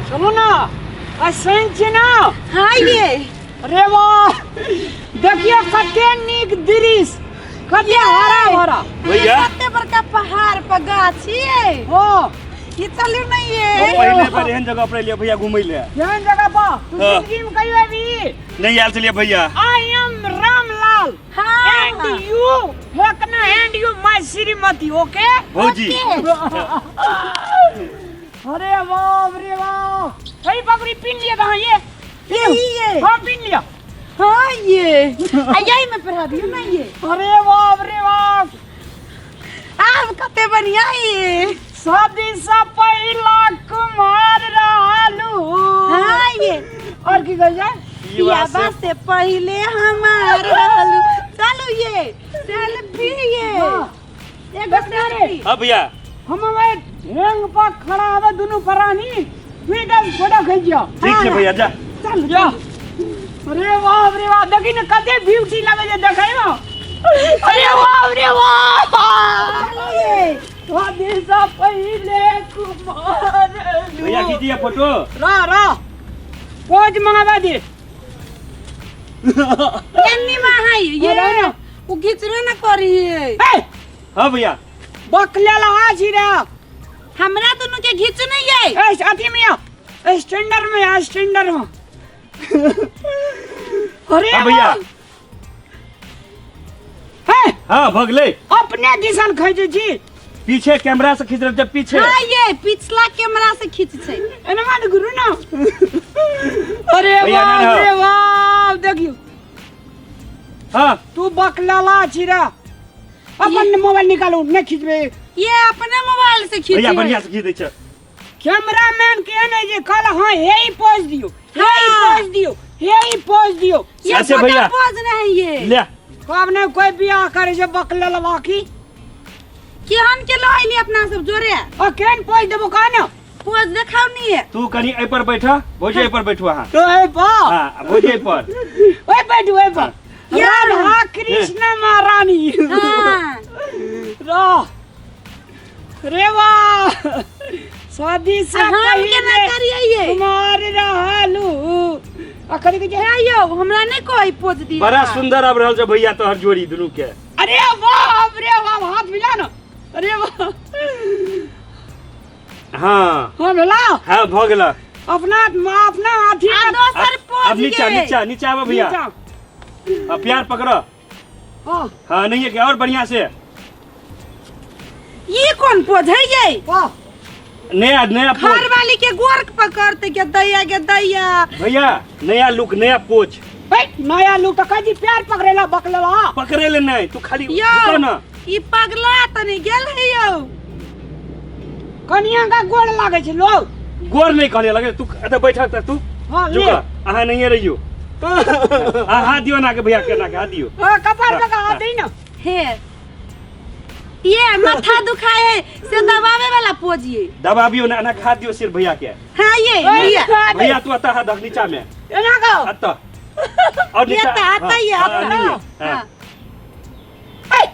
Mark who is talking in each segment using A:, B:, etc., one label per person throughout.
A: चलू ना आ शनि छै ना।
B: हाँ ये।
A: अरे वाह, देखियो कते नीक दृश्य, कते हरा भरा।
C: भैया।
B: कते बड़का पहाड़ पर गाछ ये।
A: हो।
B: ये चलू नहीं ये।
C: पहले बार एहन जगह पर एलियै भैया घुमै ले।
A: एहन जगह पर तू
C: हाँ।
A: जिंदगी में कहियो अभी
C: नहीं आयल छलियै भैया।
A: I am Ramlal.
B: हाँ।
A: And you हेकना and you my Shrimati, okay?
C: भौजी।
A: अरे बाप रे बाप, हे बकरी पीन लिया कहाँ ये?
B: ये।
A: हाँ पीन लिया।
B: हाँ ये। आ यही में पढ़ा दियो ना ये।
A: अरे बाप रे बाप,
B: आब कते बढ़िया ये।
A: शादी से पहला कुमार रहलू।
B: हाँ ये।
A: और की कहै छै?
B: बियाह से पहले हमार रहलू। चलू ये सेल्फी ये।
A: हाँ।
B: एगो सेल्फी।
C: हाँ भैया।
A: हम हमारे ढेंग पर खड़ा हवे दुनू प्राणी, तू एकदम फोटो खींच जा।
C: ठीक छै भैया, जा।
A: चल जा। अरे बाप रे बाप, देखी ने कते ब्यूटी लगे छै देखै में। अरे बाप रे बाप, शादी से पहले कुमार
C: भैया खींचिए फोटो।
A: रा रा पोज मंगावा दे।
B: एन्नी में है ये।
A: बोलो ना।
B: उ खींचबे ना करी है।
A: ए!
C: हाँ भैया।
A: बकले लगा छी रे।
B: हमरा दोनों के घीच नहीं है।
A: ए, अथी में आ। ए, स्टैंडर में आ, स्टैंडर में। अरे
C: हाँ भैया।
A: हे।
C: हाँ, भगले।
A: अपने दिसन खींचे छी।
C: पीछे कैमरा से खींच रहे जब पीछे।
B: हाँ ये पिछला कैमरा से खींच छे।
A: एना मत गुरु ना। अरे
C: भैया,
A: बाप
C: ना, ना।
A: रे बाप, देखियो।
C: हाँ।
A: तू बकलाला छी रे। अपन मोबाइल निकालू, नहीं खींचबे।
B: ये अपने मोबाइल से खींच।
C: भैया बढ़िया से खींच दै छै।
A: कैमरामैन के नहीं जे कल हाँ हे ही पोज दियो, हे ही
B: हाँ।
A: पोज दियो, हे ही पोज दियो।
B: ये
C: अच्छा
B: फोटो
C: भैया।
B: पोज नहीं ये।
C: ले।
A: कब ने कोई बियाह करे जे बकलाला की।
B: केहन के लइली अपना सब जोरे।
A: ओ केन पोज देबो का ना?
B: पोज देखाउ नहीं है।
C: तू कनी एहि पर बैठा, भौजी एहि पर बैठू अहाँ।
A: तो एहि पर?
C: हाँ, भौजी एहि पर।
A: ओए बैठू एहि पर।
B: या।
A: राधा कृष्ण महारानी।
B: हाँ।
A: रा। रे वाह, शादी से
B: हम केना
A: पहले
B: करिए ये?
A: कुमार रहलू। आ करी के जे
B: हे यौ, हमरा नहीं कोई पोज दिया।
C: बड़ा सुंदर आबि रहल छै भैया तोहर जोड़ी दुनू के।
A: अरे बाप रे बाप, हाथ मिला ना। अरे वाह।
C: हाँ।
A: हाँ भेला?
C: हाँ, भ गेला।
A: अपना अपना अथी
B: आ दोसर पोज
C: अब नीचा,
B: ये।
C: नीचा, नीचा आबो भैया।
A: नीचा।
C: अब प्यार पकड़ो।
A: हाँ।
C: हाँ, नहीं है क्या? और बढ़िया से।
B: ये कौन पोज है ये?
A: वाह।
C: नया, नया पोज।
B: घर वाली के गोर पकड़ते के दैया के दैया।
C: भैया, नया लुक, नया पोज।
A: ए, नया लुक तो कजी प्यार पकड़ेला बकलेला।
C: पकड़ेले नहीं, तू खाली
B: यौ,
C: रुको ना।
B: ई पगला तनी गेल है यौ।
A: कनिया का गोड़ लागे छै लोग।
C: गोड़ नहीं कहले लगे, तू एतऽ बैठक त तू।
A: हाँ, ले।
C: झुक, अहाँ नहीं रहियो। आ हाथ दियो ना के भैया के ना के हाथ दियो।
A: हाँ, कपार पे का हाथ दी ना।
B: हे। ये माथा दुखाए है से दबावे वाला पोज ये।
C: दबाबियो ना, ना के हाथ दियो सिर भैया के।
B: हाँ, ये,
A: ओए,
B: भैया।
A: हाथ दे।
C: भैया, तू अतः हाथ धक नीचा में।
A: एना का?
C: अतः। और
B: ये
C: नीचा।
B: तो आता ही है,
C: हाँ,
B: आता।
C: नहीं है।
B: हाँ।
C: हाँ।
A: ए!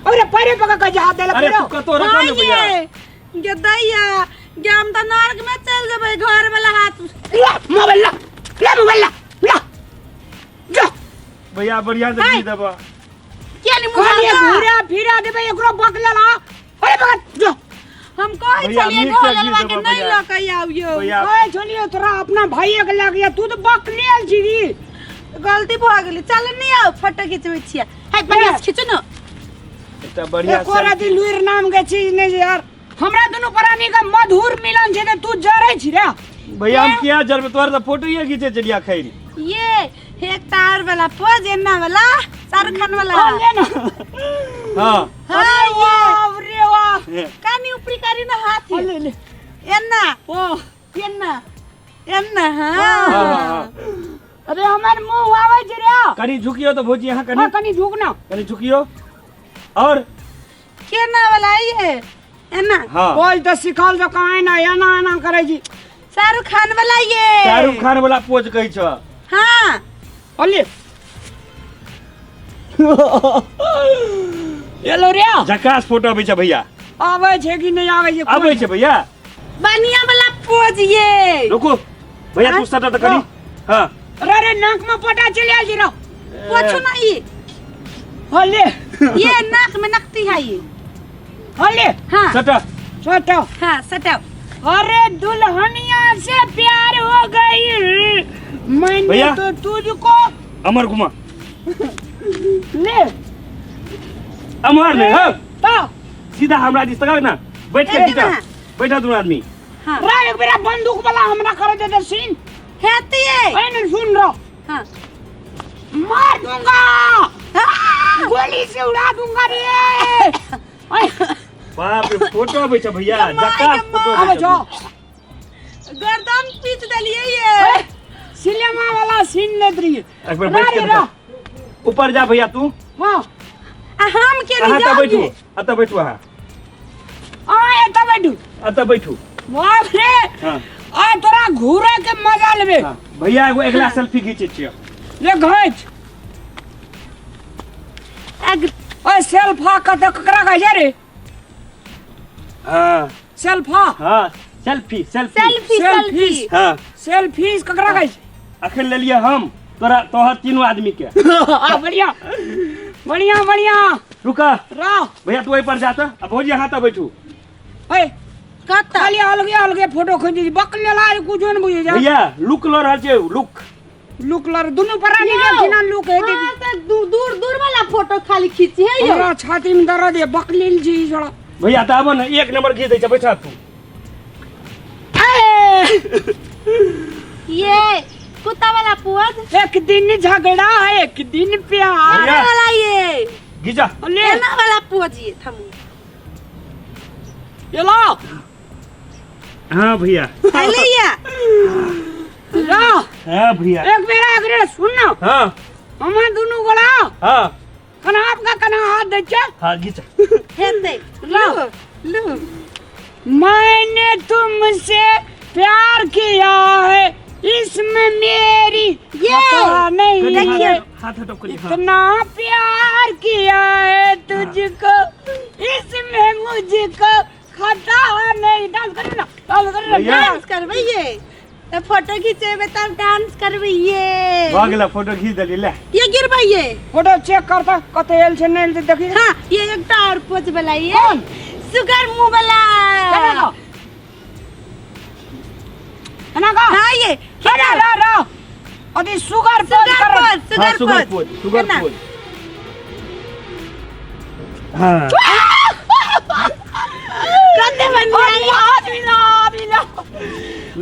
A: अरे पैरे पकड़ के हाथ देला
C: अरे
A: पूरा।
C: तू कतो रखा
B: हाँ,
C: ना भैया।
B: ये। गे दैया, गे हम तो नर्क में चल जेबै, घर वाला हाथ।
A: ला, मोबाइल ला, ला मोबाइल ला, ला। जा।
C: भैया बढ़िया से
B: हाय।
C: घी देबा।
B: किया नहीं मुँह
A: खाली
B: हल्का?
A: घूरा फिरा देबै एकरो बकले ला। अरे पकड़, जा।
B: हम कहै
C: भैया,
B: छलियै
C: नीक से
B: ढोल
C: घी
B: के
C: देबा
B: नहीं
C: भैया।
B: लऽ के आबियौ।
C: भैया।
A: ओए छलियो तोरा अपना भाई के लग गया, तू तो बकलेल छी री।
B: गलती भऽ गेलै, चल नहीं आउ फोटो खिचबै छियै। हाय, बढ़िया से खिचू न।
C: एकटा बढ़िया
A: एको राति
C: सेल्फी।
A: लुइर नाम के चीज नहीं छै यार। हमरा दुनू प्राणी के मधुर मिलन छै त तू जरै छी रे।
C: भैया हम किया जरबे, तोहर त फोटो ये खींचे चलिया खैर।
B: ये एक तार वाला पोज एन्ना वाला शाहरुख खान वाला।
A: हाँ, ले ना।
C: हाँ।
B: हाँ,
A: अरे
B: ये।
A: वाह रे वाह।
C: ये।
B: कानी ऊपरी करी ना हाथ।
A: हाँ, ले, ले।
B: एन्ना।
A: वाह।
B: एन्ना। एन्ना, हाँ।
C: हाँ, हाँ, हाँ।
A: अरे हमार मुंह आवे छै रे।
C: कनी झुकियो तो भौजी यहाँ कनी।
A: हाँ, कनी झुक ना।
C: कनी झुकियो। और
B: केना वाला ये? एना।
C: हाँ।
A: बोल तो सिखल जो कहाँ ना एना एना करे छी।
B: शाहरुख खान वाला ये।
C: शाहरुख खान वाला पोज कहै छ।
B: हाँ।
A: अले। एलो रे।
C: झकास फोटो अबै छै भैया।
A: आबै छै कि नहीं आबै छै?
C: आबै छै भैया।
B: बढ़िया वाला पोज ये।
C: रुको भैया तू सटा तऽ करी। हाँ।
A: अरे अरे नाक में पटा चलि आयल छी रौ।
B: पोछू ना ये।
A: हले।
B: ये नाक में नकती है ये।
A: हले।
B: हाँ।
C: सटा।
A: सटा।
B: हाँ सटाओ।
A: अरे दुल्हनिया से प्यार हो गई मैंने
C: भैया।
A: तो तुझको।
C: अमर घुमा।
A: ले।
C: अमर ने हाँ।
A: तो
C: सीधा हमरा दिस तक ना बैठ के
B: ए,
C: खींचा।
B: ना।
C: बैठा दुनू आदमी।
B: हाँ।
A: रा एक बेरा बंदूक वाला हमरा करे दे दे सीन।
B: हेती है।
A: ऐ न सुन रो।
B: हाँ।
A: मार दूंगा।
B: हाँ।
A: गोली से उड़ा दूंगा रे। ऐ।
C: बाप रे फोटो आबै छै भैया,
B: कमाई,
C: जकास फोटो
A: आबै
C: आबै छै।
A: छौ।
B: गर्दन पीच देलिए ये।
A: सिनेमा वाला सीन लेत रहिए।
C: एक बेर बैठ के
A: रा रे,
C: देखा। ऊपर जा भैया तू।
A: हाँ।
B: आ हम के
C: अहाँ
B: नहीं
C: तऽ बैठू,
B: जाओ।
C: एतऽ बैठू अहाँ।
A: आ एतऽ बैठू।
C: एतऽ बैठू।
A: बाप रे।
C: हाँ।
A: आ तोरा घूरे के मजा लेबे।
C: हाँ। भैया एगो अगला सेल्फी घीचै छियै।
A: ले घीच। ओए सेल्फा कतऽ ककरा कहै छै रे?
C: हाँ।
A: सेल्फा।
C: हाँ, सेल्फी, सेल्फी।
B: Selfie, selfie.
C: हाँ।
A: सेल्फी ककरा कहै छै?
C: अखन लेलियै हम तोरा तोहर तीनू आदमी के।
A: आ बढ़िया बढ़िया बढ़िया।
C: रुका।
A: रह।
C: भैया तू ओहि पर जा तऽ, आ भौजी अहाँ तऽ बैठू।
A: ओए
B: कतऽ?
A: खाली अलगे अलगे फोटो खींची बकले ला कुछो नहीं बुझे जा।
C: भैया लुक ल रहल छै, लुक।
A: लुक लर दुनू प्राणी के खिना लुक है देखी।
B: हाँ, तऽ दूर दूर वाला फोटो खाली खींची है यो।
A: हमरा छाती में दर्द है बकलील जी जरा।
C: भैया तऽ आबऽ ने, एक नंबर खींच दै छै, बैठा तू।
A: ए!
B: ये कुत्ता वाला पोज।
A: एक दिन झगड़ा है एक दिन प्यार।
C: भैया।
B: एना वाला ये।
C: घिचा।
A: ले।
B: एना वाला पोज ये थमू।
A: ये लो।
C: हाँ भैया।
B: अले या।
A: ला।
C: हाँ भैया।
A: एक बेरा एक बेरा सुन ना।
C: हाँ।
A: हमार दुनू गोला।
C: हाँ।
A: कना आपका कना हाथ दे छे।
C: हाँ घिचा।
B: हेते।
A: लो।
B: लू।
A: मैंने तुमसे प्यार किया है इसमें मेरी
B: ये।
A: खता नहीं
C: देखिए
A: है।
C: हाथ हटो करी, हाँ।
A: इतना प्यार किया है तुझको इसमें मुझको खता नहीं। डांस कर ना, डांस कर ना।
C: भैया।
B: डांस करबै ये। तो फोटो खींचेबे तब डांस करबै ये।
C: भऽ गेलै, फोटो खींच देली, ले।
B: ये गिरबै ये।
A: फोटो चेक करता कते एल छै नहि एल छै देखी।
B: हाँ, ये एकटा और पोज वाला ये।
A: कौन?
B: सुगर मुंह वाला।
A: केना का? केना का?
B: हाँ, ये।
A: अरे, अरे, अरे। अरे, सुगर पोज
B: सुगर
A: कर।
B: पोज, सुगर
C: हाँ, सुगर
B: पोज।
C: पोज, सुगर
B: केना?
C: पोज। हाँ।
B: कते बढ़िया
A: अरे, आदमी ना, आदमी ना।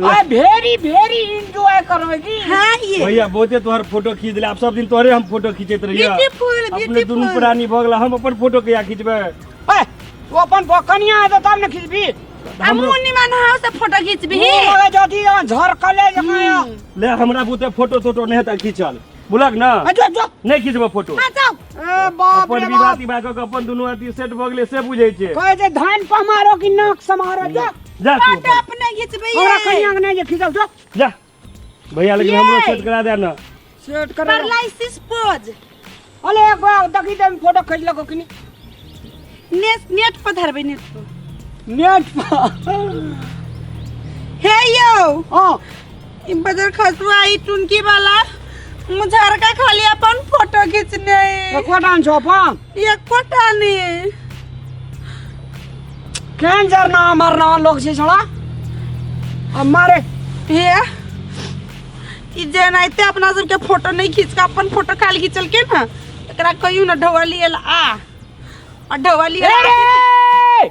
A: अरे, भेरी, भेरी एंजॉय करबै की।
B: हाँ, ये।
C: भैया, बहुते तोहर फोटो खींच देले। आब सब दिन तोहरे हम फोटो खींचैत रहियै।
B: ब्यूटीफुल,
C: अपने
B: ब्यूटीफुल।
C: दुनू प्राणी भऽ गेला, हम अपन फोटो कहिया खींचबै?
A: ए, तू अपन कनिया हेतौ तब ने खींचबी।
B: आ मुँह निमन हाउ से फोटो खींचबी।
A: मुँह लगे जदी झरकले जकाँ।
C: ले, हमरा बुते फोटो तोटो नहि हेतै खींचल। बुलक ना?
A: ए, जो, जो।
C: नहि खींचबै फोटो।
B: हाँ, जाओ।
A: ए, बाप
C: अपन
A: रे
C: विवाह
A: बाप।
C: तिवाह कऽ के अपन दुनू अथी सेट भऽ गेलै से बुझै छै।
A: कहै छै धान पमारो कि नाक समारो, जो।
C: जा तू
B: फोटो
C: अपन।
B: अपने खींचबै
A: हमरा
B: ये।
A: कनिया के नहि जे खींचल, जो।
C: जा। भैया, लेकिन
B: ये।
C: हमरो सेट करा दे ना।
A: सेट करा।
B: Paralysis pose.
A: अरे, एक बार देखी दे, फोटो खींच लको कि नहीं।
B: नेट, नेट पर धरबै, नेट पर।
A: नेट पर।
B: हे यो।
A: हाँ।
B: ई बजर खसुआ, ई टुनकी वाला मुझरका खाली अपन फोटो खींचने।
A: एको डांस हो अपन।
B: एकोटा नहीं।
A: केहन जरना मरना लोग छै छड़ा। अब मारे।
B: हे, ई जेनाइते अपना सबके फोटो नहीं खींच के अपन फोटो खाली खींचल के ना, एकरा कहियो ना ढोवाली एल आ। आ ढोवाली एल आ।
A: अरे,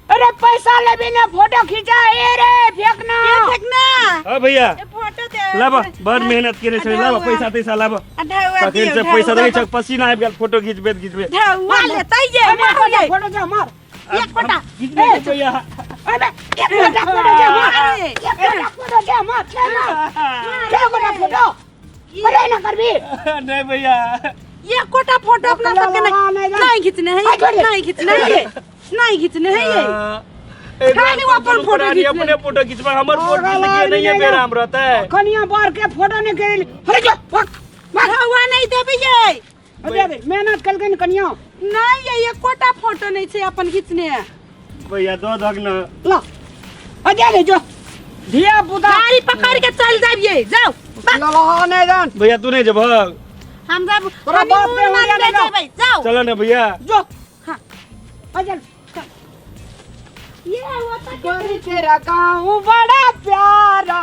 A: अरे पैसा लेबी ना फोटो खींचा, ए रे फेंकना।
B: ए फेंकना।
C: हाँ भैया।
B: ए फोटो दे।
C: लाबा, बड़ मेहनत केने छै, लाबा पैसा तैसा लाबा।
B: आ ढौआ
C: तखन
B: दियौ,
C: से पैसा
B: ढौआ।
C: दै छै, पसीना आबि गेल फोटो खींचबैत खींचबैत।
B: ढौआ लेतै ये,
A: अरे,
B: मार
A: फोटो
B: ये।
A: फोटो दे मार।
B: एक फोटा।
C: खींच दै छै भैया।
A: अबे, एक फोटो फोटो दे मार।
B: अरे।
A: एक फोटो फोटो दे मार, छे मार। छे गोटा फोटो। अरे ना करबी।
C: नहीं भैया।
B: ये कोटा फोटो अपना सबके नहीं, नहीं खींचने है, नहीं खींचने है, नहीं खींचने है ये। खाली वो अपन फोटो खींच ले।
C: अपने फोटो खींचबा, हमर फोटो खींच के नहीं है बेराम रहता है।
A: कनिया बार के फोटो नहीं के। अरे जो, भाग, भाग।
B: हवा नहीं देबे ये।
A: अरे, अरे, मेहनत कलकै न कनिया।
B: नहीं ये, ये कोटा फोटो नहीं छे अपन खींचने।
C: भैया दो धक न।
A: ला। अरे, अरे, जो। धिया पुता
B: गाड़ी पकड़ के चल जाबिए जाओ।
A: लवा नहीं जान।
C: भैया तू नहीं जबह।
B: हम जब
A: तोरा बाप
B: हनीमून
A: ने हुरिया
B: मनबे
A: नहीं
B: जेबै, जाओ।
C: चलो ना भैया।
A: जो।
B: हाँ।
A: अजल।
B: ये होता
A: गोरी तेरा गाँव बड़ा प्यारा,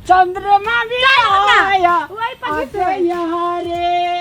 A: चंद्रमा भी
B: चल ना,
A: आया
B: वही पर
A: आते यहाँ रे।